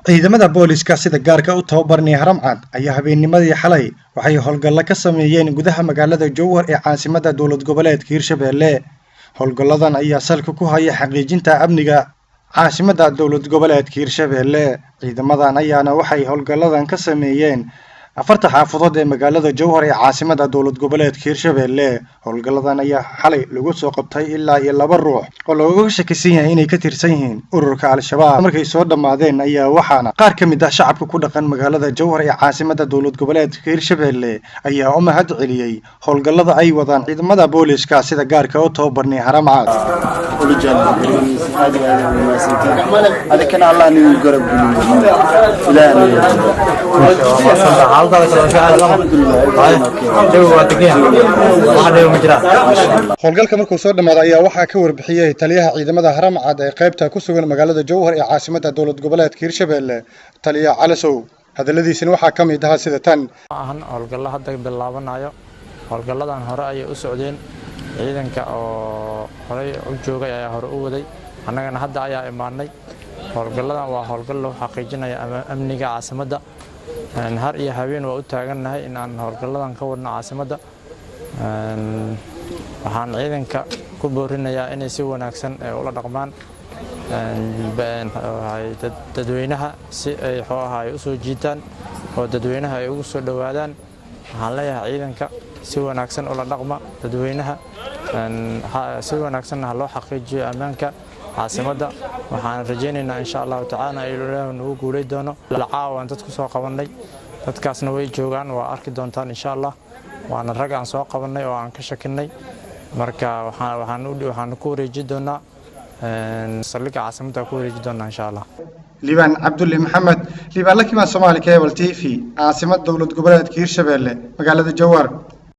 Ciidamada booliska sida gaarka u tababarnay Haramcad ayaa habeennimadii xalay waxay howlgallo ka sameeyeen gudaha magaalada Jowhar ee caasimadda dowlad goboleedka Hirshabelle. Howlgalladan ayaa salka ku haya xaqiijinta amniga caasimadda dowlad goboleedka Hirshabelle. Ciidamadan ayaana waxay howlgalladan ka sameeyeen afarta xaafadood ee magaalada Jowhar ee caasimadda dowlad goboleedka Hirshabelle. Howlgalladan ayaa xalay lagu soo qabtay ilaa iyo laba ruux oo looga shakisan yahay inay ka tirsan yihiin ururka Al-Shabaab. Markay soo dhammaadeen ayaa waxaana qaar ka mid ah shacabka ku dhaqan magaalada Jowhar ee caasimadda dowlad goboleedka Hirshabelle ayaa u mahad celiyey howlgallada ay wadaan ciidamada booliska sida gaarka u tababarnay Haramcad. Aad iyo aad u mahadsantiin. Adikana Allah nigu garab geliyo, Ilaah. Xaaladaada kale waa fiican, jawi waa degan yahay, wax dhiba ma jiraan. Howlgalka markuu soo dhammaaday ayaa waxaa ka warbixiyey taliyaha ciidamada Haramcad ee qaybta ku sugan magaalada Jowhar ee caasimadda dowlad goboleedka Hirshabelle, taliya Calasow. Hadalladiisina waxaa ka mid ahaa sida tan: Ma ahan howlgallo hadda bilaabanayo, howlgalladan hore ayay u socdeen. Ciidanka oo horey u joogay ayaa hore u waday, annagana hadda ayaa imaanay. Howlgalladan waa howlgal lagu xaqiijinaya amniga caasimadda. Har iyo habeen waa u taagannahay in aan howlgalladan ka wadno caasimadda. Waxaan ciidanka ku boorinayaa inay si wanaagsan ula dhaqmaan dadweynaha si ay xooaha ay u soo jiitaan oo dadweynaha ay ugu soo dhowaadaan. Waxaan leeyahay ciidanka, si wanaagsan ula dhaqma dadweynaha, si wanaagsanna ha loo xaqiijiyo ammaanka caasimadda. Waxaan rajaynaynaa, insha Allahu tacaala, ilaahu nagu guulay doono. Caawan dad ku soo qabannay, dadkaasna way joogaan, waa arki doontaan insha Allah. Waana rag aan soo qabannay oo aan ka shakinay. Marka waxaan ku wareeji doonaa saldhigga caasimadda, ku wareeji doonaa insha Allah. Liibaan Cabdulle Maxamed, Liibaan Lakimaan, Somaali Cable TV, caasimad dowlad goboleedka Hirshabelle, magaalada Jowhar.